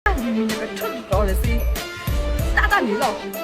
နကထၢၣ်တတီၤလၢၤစ့, တၢ်တၢ်န့ၣ်လီၤ. မုၢ်တနံၤ နကထံၣ်လၢယၤ.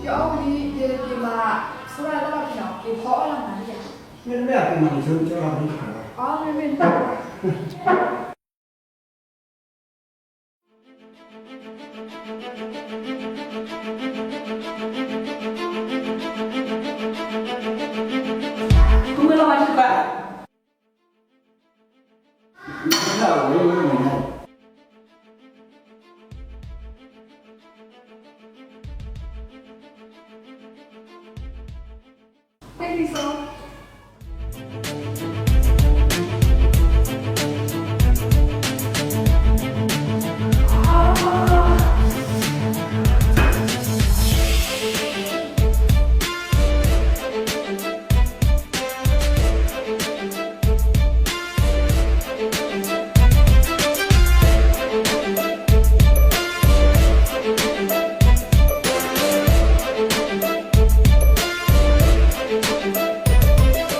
ယအီၣ်ဝံၤလံ ယက့ၤမၤ ဆိရၣ်လၢလီၢ်ခံနီၤ က့ၤဖီအီၣ်လၢမၤလံယၤ. မ့တမ့ၢ်အက့ၤမၤန့ၣ် ဆိကၠီလီၤမ့ၢ်တခါလီၤ. အီ မ့မ့ၢ်တခါလီၤ. မ့ၢ်လီၤမၤတခါ Thank you so much.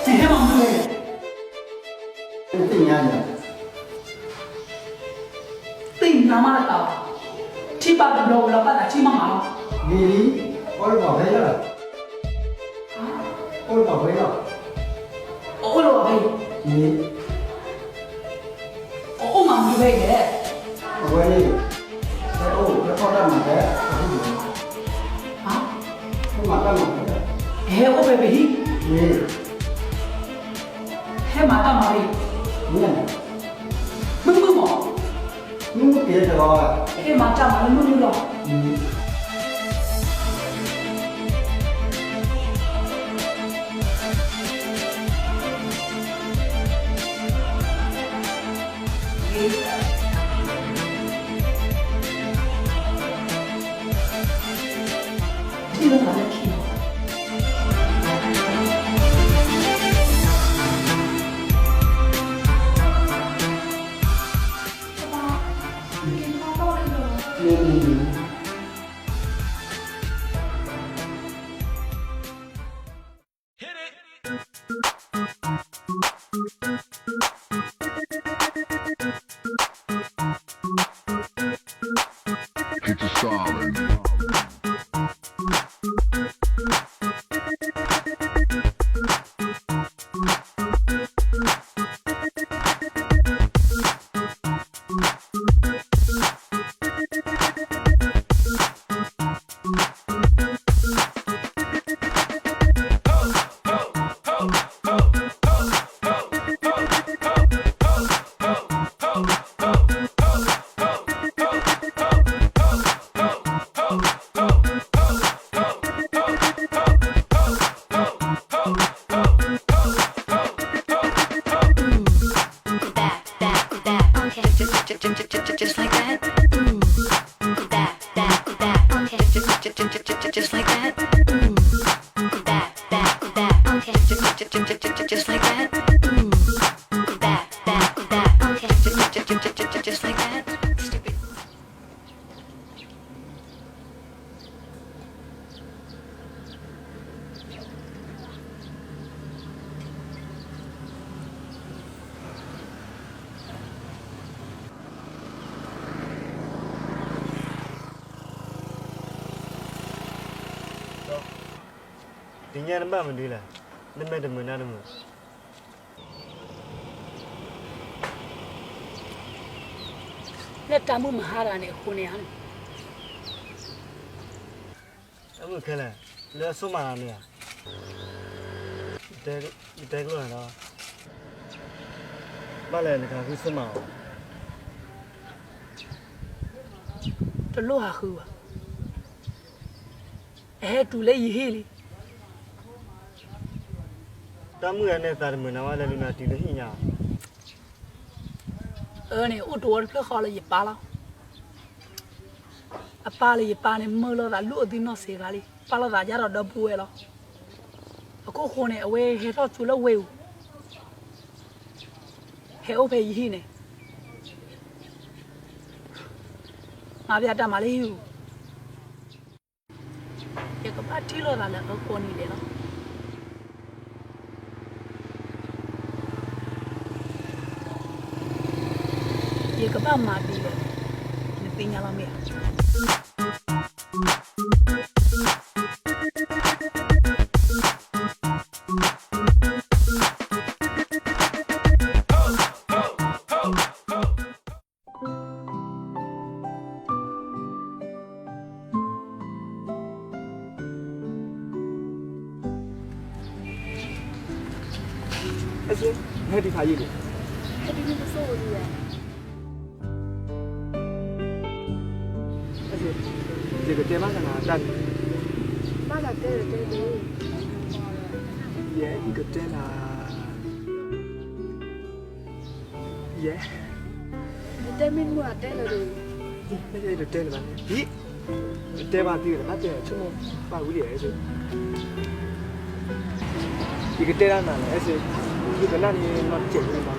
နဟဲမၤမနုၤလဲၣ်. နသ့ၣ်ညါယၤ. သ့ၣ်ညါမးလၢတၢ်ဘၣ်. ထံၣ်ဘၣ်တဘျီဝံၤလီၤ ဘၣ်သးထံၣ်မးမးလီၤ. ဂ့ၤလံ, အိၣ်လၢပှၤဖဲလီၤ. ဟါ? အိၣ်လၢပှၤဖဲလီၤ. အအိၣ်လၢပှၤဖဲအံၤ. ဂ့ၤ. အအိၣ်မၤမနုၤဖဲအံၤလဲၣ်. အဝဲန့ၣ် ဟဲအိၣ် ဟဲဖီၣ်တၢ်မၤဖဲအဟံၣ်ပူၤ. ဟါ? ဟဲမၤတၢ်မၤဖဲ ဟဲအိၣ်ဖဲပဟံၣ်. ဂ့ၤ. ဟဲမၤတၢ်မၤဖဲအံၤ. မ့ၢ်. မုာ်မုာ်မး. မုာ်မုာ်က့ၤတဂီၤ. ဟဲမၤတၢ်မၤလၢမုာ်မုာ်လီၤ. Just like that. Mm. That, that, that. Okay. Just like that. Mm. That, that, that. Okay. Just like that. Stupid. တညၣ်နဘၣ်မနုၤလဲၣ်, နမဲာ်တမုာ်နါတမုာ်. လၢတၢ်မုၢ်မဟါတဂၤန့ၣ်အဃိန့ၣ်ဧါ, တၢ်မုၢ်ခဲလၢာ်, လၢအစိမၤလီၤန့ၣ်ဧါ, ယတဲကျိၣ်နၤဒီး, ဘၣ်လဲၣ်နကဟးဃုစိမၤအီၤ, တလိၣ်ဟးဃုဘၣ်, အဟဲတုၤလၢယဟံၣ်လံ. တၢ်မုၢ်ဂၤန့ၣ်သးတမုာ်နၤဝဲလၢနၤတုၤလၢဟံၣ်ညါ, အၢန့ၣ် အိၣ်တဝီတဖျၢၣ်ဃီလၢယပၢ်လီၤ. အပၢ်လၢယပၢ်န့ၣ် မၢလီၤသးလူၢ်အသုနီၢ်စ့ၢ်ကီးလံ, ပာ်လီၤသးယါဒီးဒီပုၢ်ဝဲၢ်လီၤ. အခိၣ်ဃိန့ၣ် အဝဲဟဲထီၣ်ကၠိလၢဝ့ၢ်ပူၤ, ဟဲအိၣ်ဖဲယဟံၣ်န့ၣ်, မၤပျးတၢ်မၤလၢဟံၣ်ပူၤ ယကဘၣ်ထံၣ်လိာ်သးလၢအကိးနံၤဒဲးလီၤ. ယကဘၣ်မၤဒ်လဲၣ်, နသ့ၣ်ညါလီၤမ့ၢ်ဧါ. အဲၣ်စ့, နဟဲတုၤဖးယံာ်လံ, ဟဲတုၤန့ၣ်ပစိၣ်ဝဲလံ, အဲၣ်စ့, ယကတဲဘၣ်နၤတၢ်န့ၣ်, ဘၣ်နၤတဲတဲန့ၣ်, ယဲ ယကတဲနၤ ယဲ, ယတဲမ့ၢ်မုာ်အတဲလၢၤဒီး, ယတတဲလၢၤဘၣ်န့ၣ်, ယတတဲဘၣ်သုလၢၤဘၣ်, တဲဆိကမိၣ်ဘၣ်ဝံၤလံ, အဲၣ်စ့, ယကတဲဒၣ်နၤလၢ အဲၣ်စ့, ယကနၣ်န့ၣ်နီတစဲးန့ၣ်လီၤ.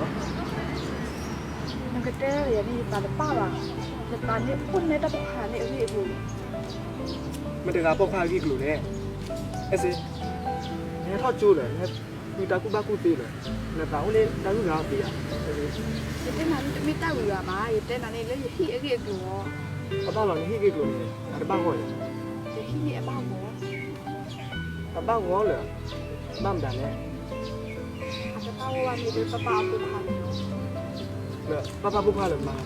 နကတဲလၢယၤန့ၣ် ယသးတပာ်ဘၣ်, နသးန့ၣ်အိၣ်နဲတၢ်ပိာ်ခွါန့ၣ်အဂ့ၢ်အကျိၤ, မတၤတဂၤပိာ်ခွါအဂ့ၢ်အကျိၤလဲၣ်, အဲၣ်စ့, နဟဲထီၣ်ကၠိလၢၤ နဟဲဃုတၢ်ကူၣ်ဘၣ်ကူၣ်သ့လၢၤ, နသးအိၣ်န့ၣ်တၢ်ဂုၤဂၤသ့ဧါ, ယတဲနၤန့ၣ်တမ့ၢ်တၢ်ဂုၤဂၤဘၣ်, ယတဲနၤန့ၣ်လၢယဟံၣ်အဂ့ၢ်အကျိၤလီၤ. အဘၣ်လီၤ နဟံၣ်ဂ့ၢ်ကျိၤန့ၣ် အတဘၣ်ဂီၢ်ဧါ, ယဟံၣ်န့ၣ်အဘၣ်ဂီၢ်, အဘၣ်ဂီၢ်လၢၤ, ဘၣ်မတၤလဲၣ်, အတဘၣ်ဂီၢ်ဘၣ်မ့ၢ်လၢပပၢ်အပိာ်ခွါန့ၣ်လီၤ, လၢပပၢ်ပိာ်ခွါလၢမၤမတၤ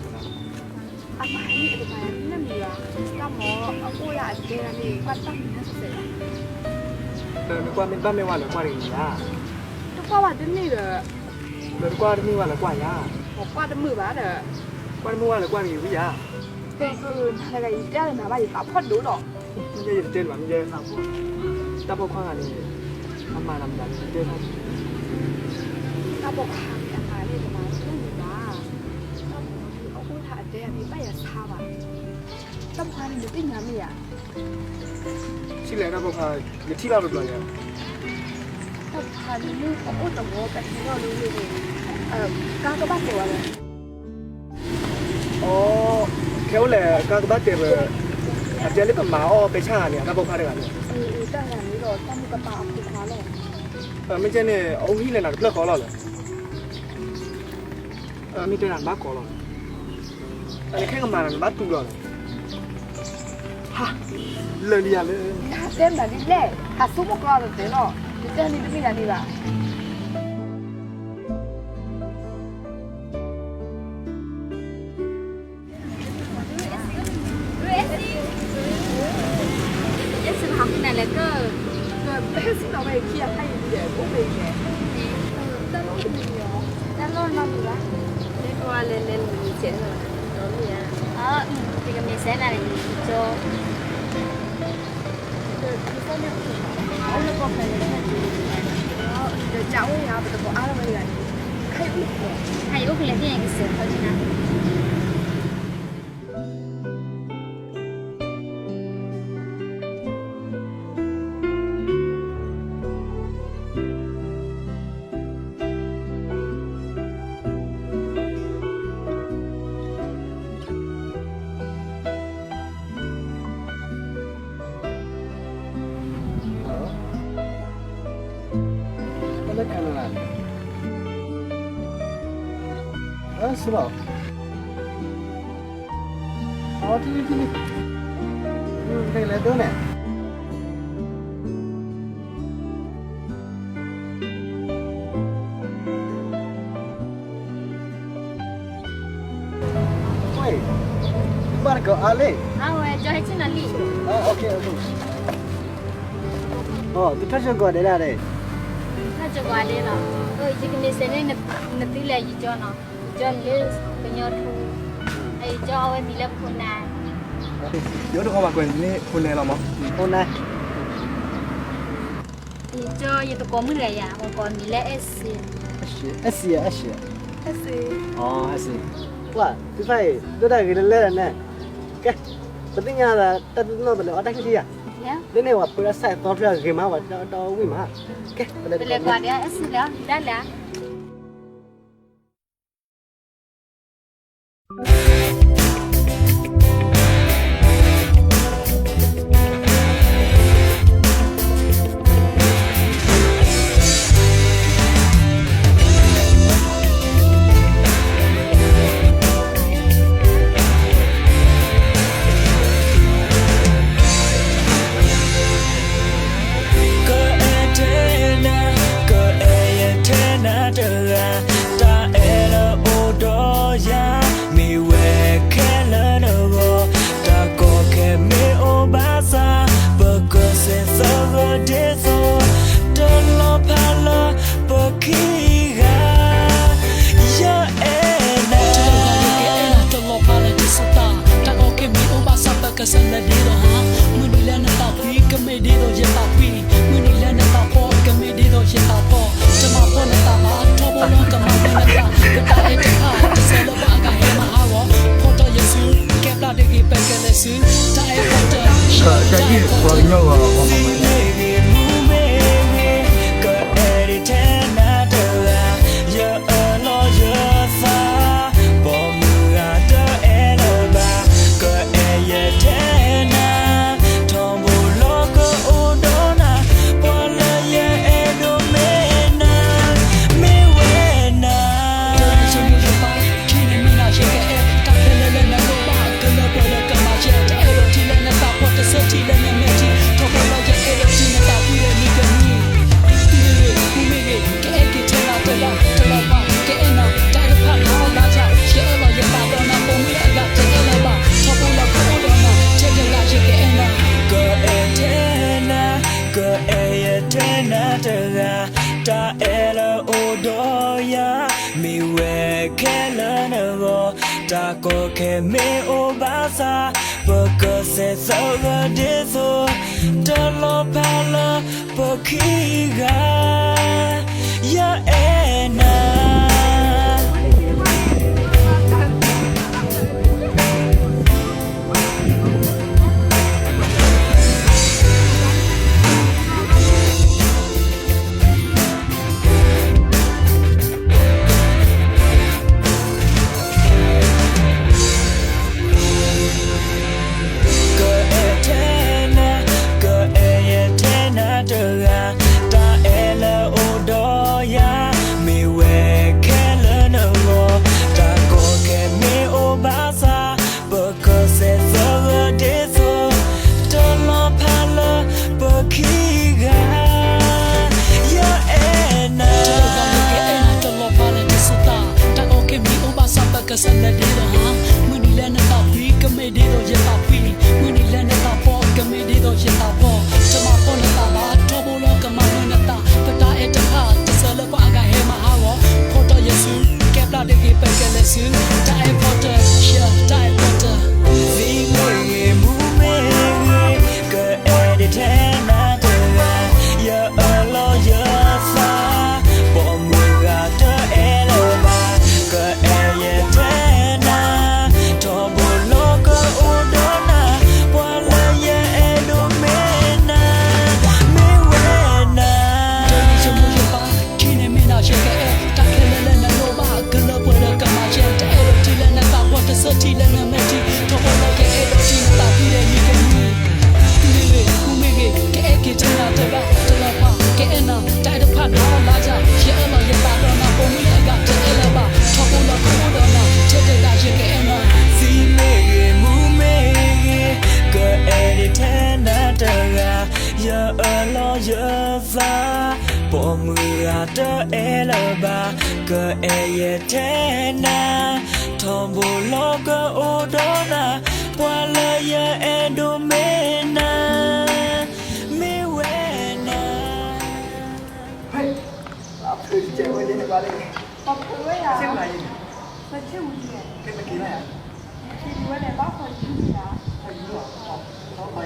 အမၤန့ၣ်အတမၤန့ၣ်မ့ၢ်ဧါ, တၢ်မၤအအိၣ်လၢအတဲဂၤန့ၣ် ကွၢ်တၢ်မံၤန့ၣ်စဲး, နကွၢ်မ့ၢ်တဘၣ်မ့ၢ်ဝဲလၢကွၢ်တဂ့ၤဧါ, တကွၢ်ဝဲတန့ၢ်ဒီး, လၢတကွၢ်တန့ၢ်ဝဲလၢကွၢ်ဧါ, ကွၢ်တမုာ်ဘၣ်ဒီး, ကွၢ်တမုာ်ဝဲလၢကွၢ်တဂ့ၤဝံဧါ, နတဂၤအံၤတဲလၢနၤဘၣ်ယသးဖီၣ်ဒိၣ်ဒီး, မ့ၢ်ယတတဲလၢၤဘၣ်, မ့ၢ်ယသးဖီၣ်, တၢ်ပိာ်ခွါဂၤန့ၣ်, အမၤနၤမတၤန့ၣ်တဲထီၣ်, တၢ်ပိာ်ခွါန့ၣ်အမၤန့ၣ်တမၤန့ၣ်မ့ၢ်ဘၣ်, တၢ်ပိာ်ခွါန့ၣ်အအိၣ်လၢအတဲဂၤန့ၣ် ဘၣ်ယၤဆါဘၣ်, တၢ်ပိာ်ခွါန့ၣ်နသ့ၣ်ညါမ့ၢ်ဧါ, ထံၣ်လဲၣ်တၢ်ပိာ်ခွါ, ယထံၣ်ဘၣ်တဘျီညါ, တၢ်ပိာ်ခွါန့ၣ်အအိၣ်တဝီပဟဲထီၣ်လၢဝ့ၢ်န့ၣ်, ကါကဘၣ်တဲာ်ဝဲလီၤ, အိ, ခဲအိၣ်လဲၣ် ကါကဘၣ်တဲာ်ပ, အတဲလၢပမၤအီၣ်ပဲဆၣ်န့ၣ် တၢ်ပိာ်ခွါတဂၤန့ၣ်, တၢ်ဂၤန့ၣ်ဒီးတၢ်မုၢ်ကပာ်အဖိခွါလီၤ, မ့ၢ်ကဲန့ၣ် အအိၣ်ဟံၣ်လဲၣ်နၤတဖျၢၣ်ဃီလီၤလၢ မ့ၢ်တဲနၤတဘၣ်ကိးလီၤ, နခဲကမၤနၤနဘၣ်တူၢ်လီၤလၢ, ဟါ, လၢာ်လံယၤလၢ, နဟးတဲနၤဒ်လဲၣ်, ဟးဆိကမိၣ်ကျီလၢတဲလီၤ, ယတဲန့ၣ်တမ့ၢ်ယၤန့ၣ်ဘၣ်, ယဲစ့ဟးဃုနၤလဲၣ်ကၢ, ဟဲစ့လီၤဝဲခံဂၤဖးယံာ်ဒ်လဲၣ် အိၣ်ဖဲအံၤလဲၣ်, တၢ်လီၢ်တမံၤလီၤ, တၢ်လီၢ်နီတမံၤဘၣ်, မ့ၢ်ကွၢ်လဲၤလဲၤနုာ်ဆဲးလီၤ, ယကမ့ၢ်စဲနၤန့ၣ်ကၠီ, ဒီးကၠီအိၣ်ယၤပတဘီအါထီၣ်ဝဲယၤ, ခါအံၤအိၣ်, ခါအံၤအိၣ်ကလဲၤသ့ၣ်ညါကစဲးထီၣ်န့ၣ်နၤ ယဲ လၢ camera န့ၣ် အၢ စ့ၢ်လီၤ, အီ ထံၣ်လံ ထံၣ်လံ, လဲၤဒိန့ၣ် ဝဲ, ဘၣ်တကိးအါလံ, အဝဲ ကၠီဟဲဆ့ၣ်နီၤလံ, အ OK OK, အ သုထီၣ်ကၠိကိးဂၤဒဲးဒၣ်, ထီၣ်ကၠိကိးဂၤဒဲးလီၤ, ယကမ့ၢ်စဲးန့ၣ် နသုလဲၤယကၠီနီၤ, ယကၠီလၢကညီထူ, ယကၠီအဝဲမံၤလၢဖိနါ, ယအိၣ်တခီဘၣ်ကွဲးန့ၣ် ဖိနါလီၤမး, ဖိနါ ယကၠီယသကိးမုၣ်တဂၤယၤ အကိးမံၤလၢအဲၣ်စ့, အဲၣ်စ့, အဲၣ်စ့, အဲၣ်စ့, အဲၣ်စ့, ပှၢ် သုဖါအံၤ ဒိၣ်တၢ်ဂ့ၤလၢလဲၣ်န့ၣ်, ကဲ, ပသ့ၣ်ညါသးတၢ်တနီၢ် ပလဲၤအီၣ်တၢ်ခံထံၣ်ယၤ, လၢန့ၣ်ဝဲဖိဒၣ်စဲးသီဖျၢၣ်ဂ့ၤမး ပှၤတၢ်အီၣ်တၢ်အီဝံၣ်မး, ကဲ ပလဲၤကွၢ်ဒၣ်အဲၣ်စ့လၢ ဒၣ်လဲၣ် ကအဲၣ်ထဲနၤ, ကအဲၣ်ယဲထဲနၤတဂၤ, တၢ်အဲၣ်လၢအိၣ်ဒီးယၤ မ့ၢ်ဝဲခဲလၢာ်နဂီၢ်, တၢ်ကီခဲမ့ၢ်အိၣ်ဘၣ်ဆၣ် ပကစဲးသီဂၢၢ်ဒ်သိး တလီၤဖးလၢပခံဂၤ, ယအဲၣ်နၤ တလီၤဖးလၢတစိၤတၢ်, တၢ်ကီခဲမ့ၢ်အိၣ်ဘၣ်ဆၣ် ပကစဲးလၢာ်ဒ်သိးဧါ, မုၢ်နံၤလၢနသးဖှံ ကမ့ၢ်ဒ်သိးယသးဖှံ, မုၢ်နံၤလၢနသးဖှီၣ် ကမ့ၢ်ဒ်သိးယသးဖှီၣ်, တမၤဖှီၣ်နသးဘၣ် ထီဘိလၢကမၤမုာ်နသး, ပတၢ်အဲၣ်တဖၣ် တစဲးလၢပှၤအဂၤဟဲမၤဟးဂီၤ, ဖီၣ်ထီၣ်ယစု ကဲပျၢ်တဂ့ၤ ပကလဲၤစု, တၢ်အဲၣ်ဖီတၢၣ် တၢ်အဲၣ်ဖီတၢၣ် မ့ၢ်ဂ့ၤ မုၢ်မ့ၢ်ဂ့ၤ, ကအဲၣ်ထဲနၤတဂၤ, ယအၢၣ်လီၤယသး ပိာ်မုၣ်ဂၤတအဲၣ်လၢၤဘၣ်, ကအဲၣ်ယဲထဲနၤ, ထီဘိလၢကအိၣ်ဒီးနၤ, ပှၤလၢယအဲၣ်ဒိးမ့ၢ်နၤ, မ့ၢ်ဝဲနၤ ယမိၢ်ယပၢ် ထံၣ်န့ၢ်မုၢ်နၤယကအဲၣ်, တၢ်ခဲလၢာ်လၢနလိၣ်ဘၣ် ကလၢပှဲၤလၢကမၤယဲ, တအဲၣ်ဒိးထံၣ်လၢနသးဖှီၣ် တဆၢထံၣ်လၢနမဲာ်ထံ, ထီဘိလၢယအဲၣ်ဒိးထံၣ်နသးဖှံလၢနံၤကနံၤ, မုၢ်မ့ၢ်ဂ့ၤ မုၢ်မ့ၢ်ဂ့ၤ, ကအဲၣ်က့ၤထဲနၤတဂၤ တလီၤဖး, ကအဲၣ်နၤ တၢ်အဲၣ်တဖၣ်နၤအီၣ်ဘၣ်ယၤ, ယအၢၣ်လီၤယသးဒီးနၤ ပိာ်မုၣ်လၢအဂၤတအဲၣ်လၢၤဘၣ်, ထီဘိလၢကအိၣ်ဒီးနၤ ထဲတဂၤယကအဲၣ်နၤ, ကအဲၣ်ထဲနၤ, ကအဲၣ်ယဲထဲနၤတဂၤ, တၢ်အဲၣ်လၢအိၣ်ဒီးယၤ မ့ၢ်ဝဲခဲလၢာ်နဂီၢ်, တၢ်ကီခဲမ့ၢ်အိၣ်ဘၣ်ဆၣ် ပကစဲးသီဂၢၢ်ဒ်သိး တလီၤဖးလၢပခံဂၤ, ယအဲၣ်နၤ. ကအဲၣ်ထဲနၤ, ကအဲၣ်ယဲထဲနၤတဂၤ, တၢ်အဲၣ်လၢ လီၤယသး, ပိာ်မုၣ်ဂၤတအဲၣ်လၢၤဘၣ်, ကအဲၣ်ယဲထဲနၤ, ထီဘိလီၤကအိၣ်ဒီးနၤ, ပှၤလၢယအဲၣ်ဒိၣ်မ့ၢ်နၤ, မ့ၢ်ဝဲနၤ. ပှၤဖုးဝဲယၤ, ပဆ့ၣ်ဝံၤ, ပဆ့ၣ်ဝ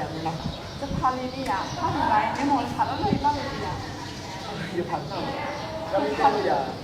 ံၤ, တဖးလံန့ၣ်ယၤ, ဘၣ်မ့ၢ်မ့ၢ်မ့ၢ်မ့ၢ်မ့ၢ်, တဖးလံန့ၣ်ယၤ, ဘၣ်မ့ၢ်မ့ၢ်မ့ၢ်မ့ၢ်မ့ၢ်, တဖးလံန့ၣ်ယၤ, တဖးလံန့ၣ်ယၤ,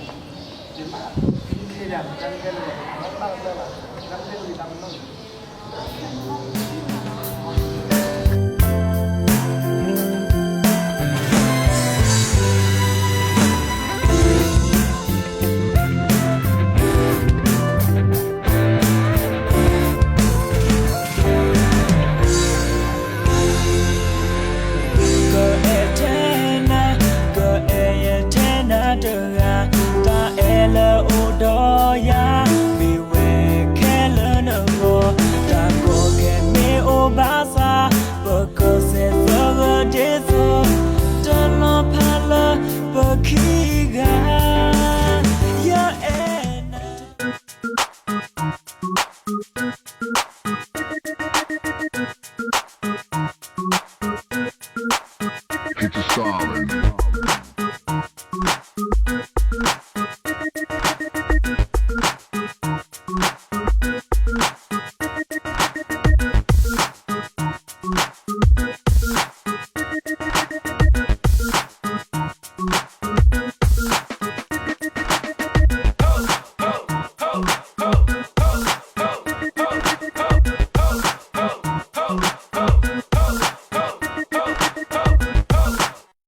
ကအဲၣ်ထဲနၤ, ကအဲၣ်ယဲထဲနၤတဂၤ, တၢ်အဲၣ်လၢအိၣ်ဒီးယၤ, မ့ၢ်ဝဲခဲလၢာ်နဂီၢ်, တၢ်ကီကဲမ့ၢ်အိၣ်ဘၣ်ဆၣ်, ပကစဲးသဂၢၢ်ဒ်သိး, တလီၤဖးလၢပခံဂၤ